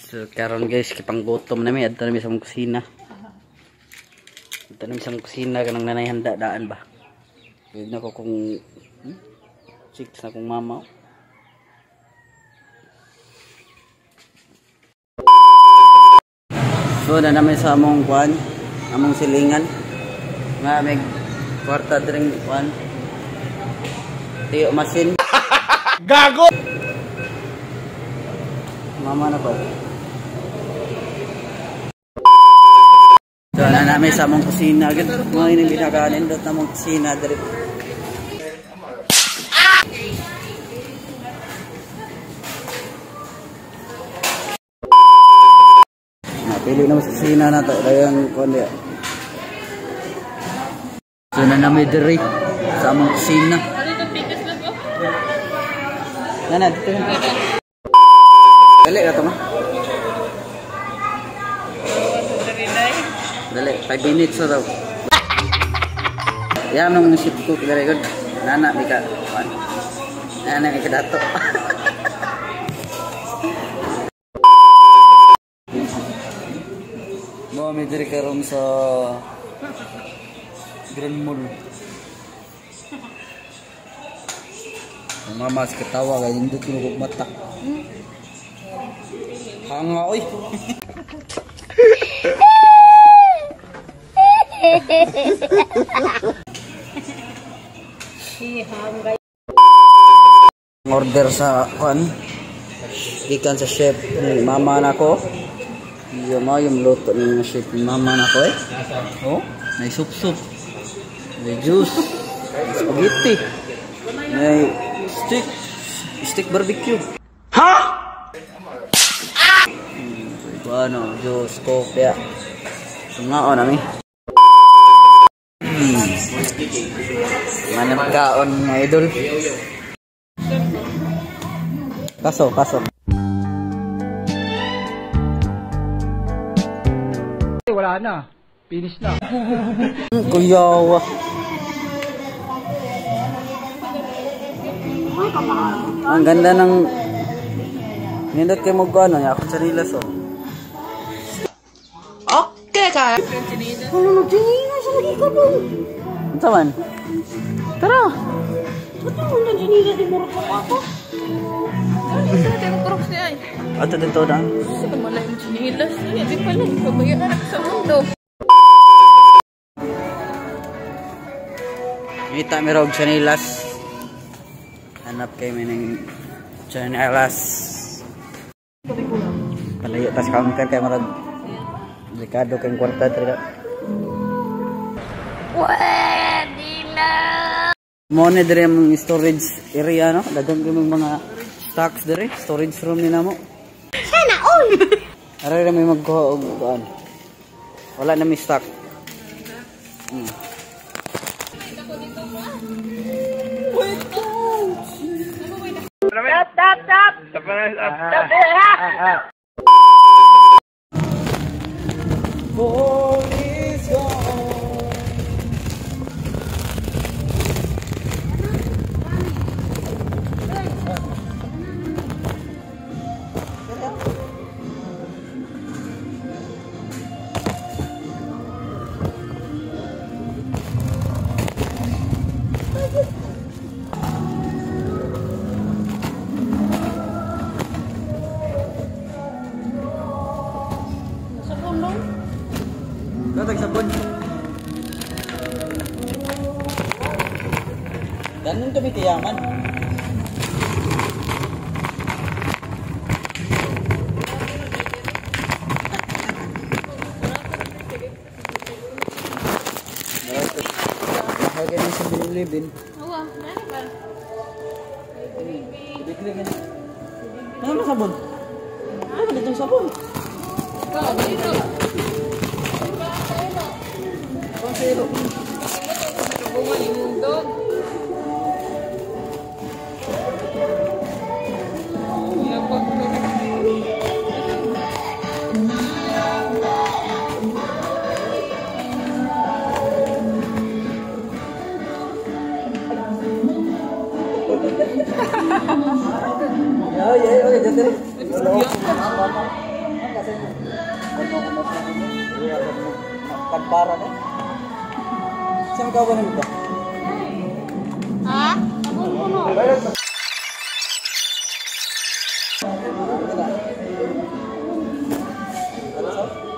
So karon guys, kipanggutom nami adto nami sa among kusina. Adto nami sa among kusina kanang nanay handa daan ba. Pwede na ko kung chicks na kong mama. So na namin sa among kuan, among silingan. Nga may kwarta drink kuan. Tiyo masin. Gago! Mama na ba? So na namin sa among kusina. Mga ini ginaganin dot among kusina diri. Napili na sa kusina na to. Dayon kuan diya. So na namin diri sa among kusina. Nana, dito na. Dali na to ma. Dali, 5 minutes na daw. Yan ang ship cook very good. Nana, may ka. Nana, may ka dato. Mo, may diri karon sa Grand Mall. Ang mama si katawa kay indot mo mata. Hanga oy. Order sa kuan gikan sa chef ni mama nako. Iya ma yung luto ni chef ni mama nako eh. Oh, may sup-sup. May juice, may spaghetti. May steak barbecue. Ha? Ano, juice, coke, ya. Tungaon nami. Manap kaon mga idol. Paso, paso. Wala na. Finish na. Kuyawa. Ang ganda ng nindot kay mo ano, akong sarilas oh. Okay ka. Ano no chinilas sa lagi ka dong. Unsa man? Tara. Ba't mo na chinilas di mo ako? Ato dito na. Sa malay mo chinilas, hindi pala pabayaan sa mundo. Ngita mi rog chinilas. Hanap kay mi ning chinilas. Palayo tas counter kay marag delikado kay kwarta talaga. Pwede na. Mo ni dire among storage area no, daghan kay mga stocks dire, storage room ni namo. Sana all. Ara ra may magkuha og kuan. Wala na mi stock. Stop, stop, stop. Stop. Stop. Fall is gone. Datag sabon. Ganun kami kayaman. Mahal kayo sa 7-Eleven. Oo, ano ba? 7-Eleven. Ano sabon? Ano ba itong sabon? Dito. Zero. Ya, ya, oke, jadi. Tagbaran eh. Saan ka ba nito? Ha? Puno. Ano sa?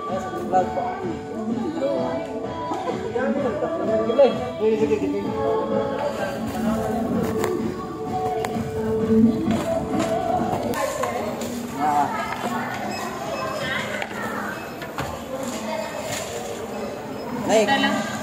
Ano sa vlog ba? Sige, sige, sige. Ah. Nay, Talang.